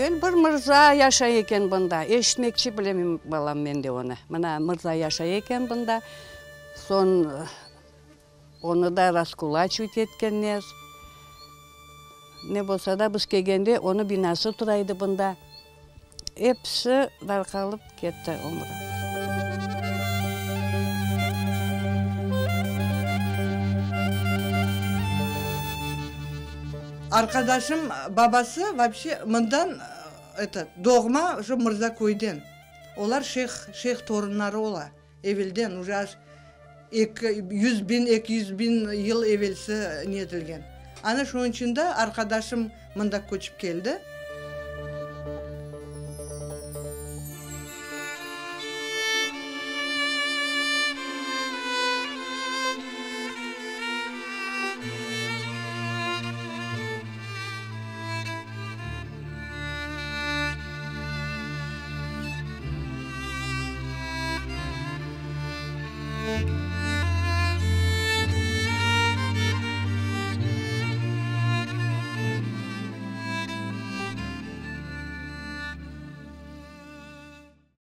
Evel bir mırza yaşay eken bunda. Eşitmekçi bilemem, balam, men de onı. Mına, mırza yaşay eken bunda. Soñ onı da raskulaçivать etkenler. Ne bolsa da, biz kelgende onıñ binası tura edi bunda. Episi darqalıp ketti ömrü. Arqadaşım babası vapşe mından eto, doğma şu Mırzaköyden. Olar şeyh, şeyh torunları ola evelden, uje аж eki 100.000, 200.000 yıl evelsi netilgen. Ana şunıñ içün de arqadaşım mında köçip keldi.